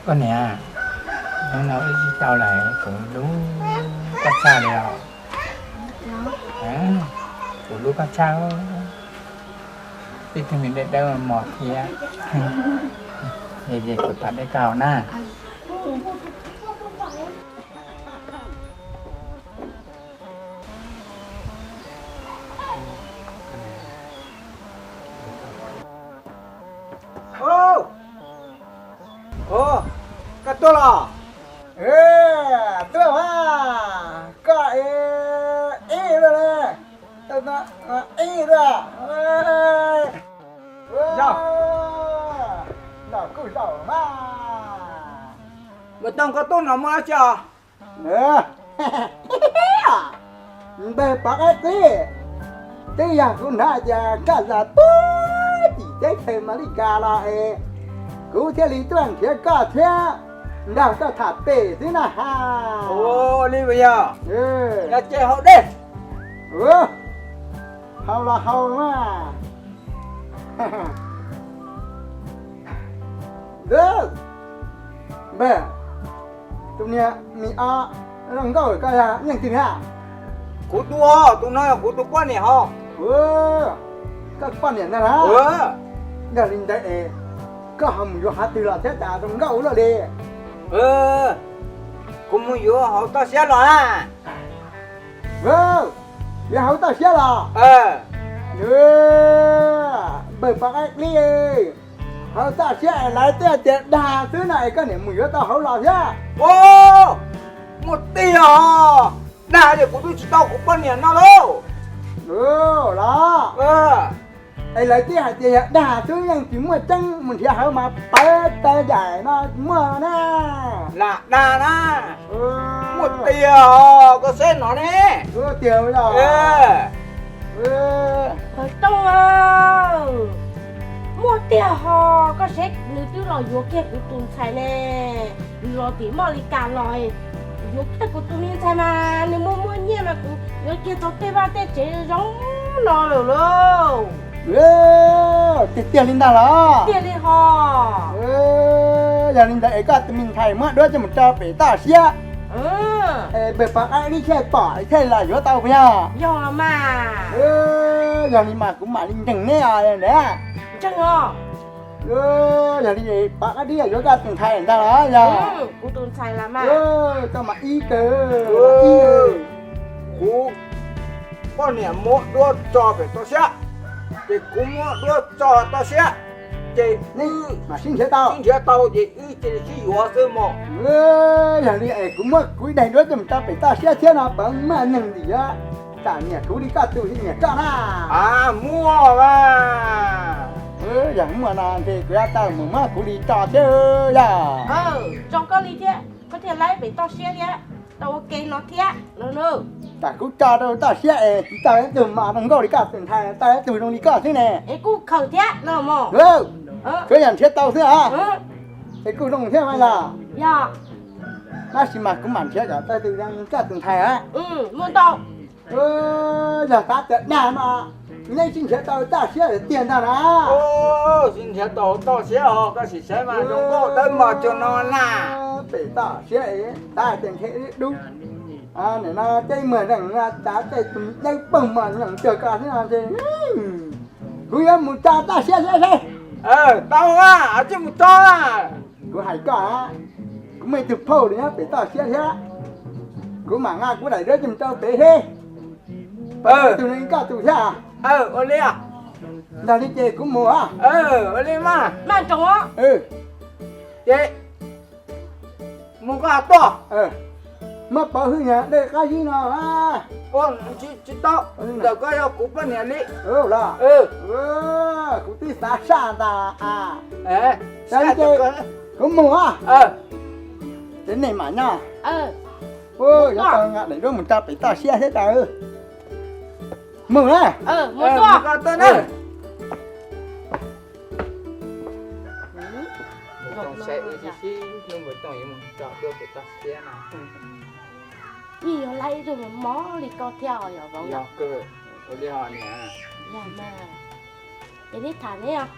Koj niam, hnub no wb tsis tau lawm, kuv hlub koj tshaj li os. Kuv hlub koj tshaj. Tib tug me dawb dawb mos thiab. Es kuv pab dej koj haus na. Koj tuaj los? Tuaj mas, koj ib luaj le, ib luaj. Zaum, zaum kuj zaum mas. Mus tau koj tuaj no muaj dab tsi os? Npawg Pov Qaib Qib, twb yog kuv hnov tias koj los puag tim teb chaws Amelikas los es kuv thiaj li tuaj nrhiav koj thiab nrog koj tham pem xwb na ha. Ua li yog, yog ces haus dej. Haus los haus mas. Npawg, tus niag me ob zoo nkauj koj yog leej twg na? Kuv tus, tus no yog kuv tus poj niam hos. Koj poj niam ntag na? Yog li ntawd es koj ho mus yuav qhov twg los thiab cas zoo nkauj luaj li? Kuv mus yuav hauv toj siab los na. Yuav hauv toj siab los? Npawg Pov Qaib Qib, hauv toj siab es lawv twb tias dag xwb no es koj niam mus yuav tau hauv los thiab. Muaj tiag os, dag ces kuv twb tsis tau kuv poj niam no lauj. Los, es lawv twb hais tias yog dag xwb yeej tsis muaj tseeb, mus nrhiav hauv mas pawv taw daim no muaj na. Lam dag na. Muaj tiag os, koj saib no ne. Tiag os. Pawg Tooj, muaj tiag hos, koj saib nws twb los yuav kiag kuv tus ntxhais ne. Nws los tim Amelikas los yuav kiag kuv tus me ntxhais mas nws muaj muaj nyiaj mas kuv yuav kiag tau tej vaj tej tsev zoo no lawm lauj. Tiag tiag li ntag los? Tiag li hos. Yog li ntawd es koj tus me ntxhais muab duab coj mus tso pem toj siab, es npawg Pov Qaib Qib thiaj pom thiaj los yuav tau puas yog? Yog mas. Yog li mas kuv mam li nkees neb os ntag. Yog li Pov Qaib Qib yuav koj tus ntxhais ntag los yog? Koj mas ib kawg, ib. Kuv poj niam muab duab tso pem toj siab, ces kuv muab duab tso toj siab, ces wb mam sib nrhiav tau, sib nrhiav tau ces wb cia li sib yuav xwb mog. Yog li es kuv muab kuv ib daim duab coj mus tso pem toj siab thiab no puas muaj neeg ntim yuav tam niam kuv li koj tus li niam koj na? Muaj mas. Yog muaj no ces kuv yuav tau mus muab kuv li tso thiab yog? Tso koj li thiab, koj thiaj laib pem toj siab thiab, tau ua ke no thiab. Tam kuv tso rau toj siab es tsis tau ib tug mas zoo nkauj li koj tus ntxhais, tau ib tug zoo li koj xwb ne. Es kuj khaws thiab no mog. Tsuav yog nrhiav tau xwb os. Es kuj zoo thiab mas yog. Tab sis mas kuv mam nrhiav kom tau tus zoo li koj tus ntxhais. Yog xav tias dag no, neb sib nrhiav tau toj siab tiag ntag na. Sib nrhiav tau toj siab os, koj sim saib mas zoo nkauj dawb mos cuag no na. Pem toj siab es xav tias nrhiav ib dub. Nim no tej muag zeem no cas tej tus dawb paug mos nyoos cuag koj xwb no ces kuv yuav mus tso toj siab saib seb. Tau a, tsij mus tso. Kuv hais koj, kuv muaj ib tug phauj nyob pem toj siab thiab, kuv mam nqa kuv daim duab coj mus rau pem seb puas tau tus zoo li koj tus thiab. Ua li, ntag li ces kuv mus. Ua li mas, mas tsoom, ces mus koj tuaj. Muab pov hwj niag dej qab zib no. Tsis tau, ntawm koj yog kuv poj niam li. Los, kuv twb xav saj ntag. Kuv mus, ces nej mam nyob. Yuav tau nqa daim duab mus tso pem toj siab thiab tas. Mus na. Yeej yog laib ib tug mob li koj thiab os yom Vauv. Yog kawg, ua li ho niam. Yog mas, ces neb tham neb os.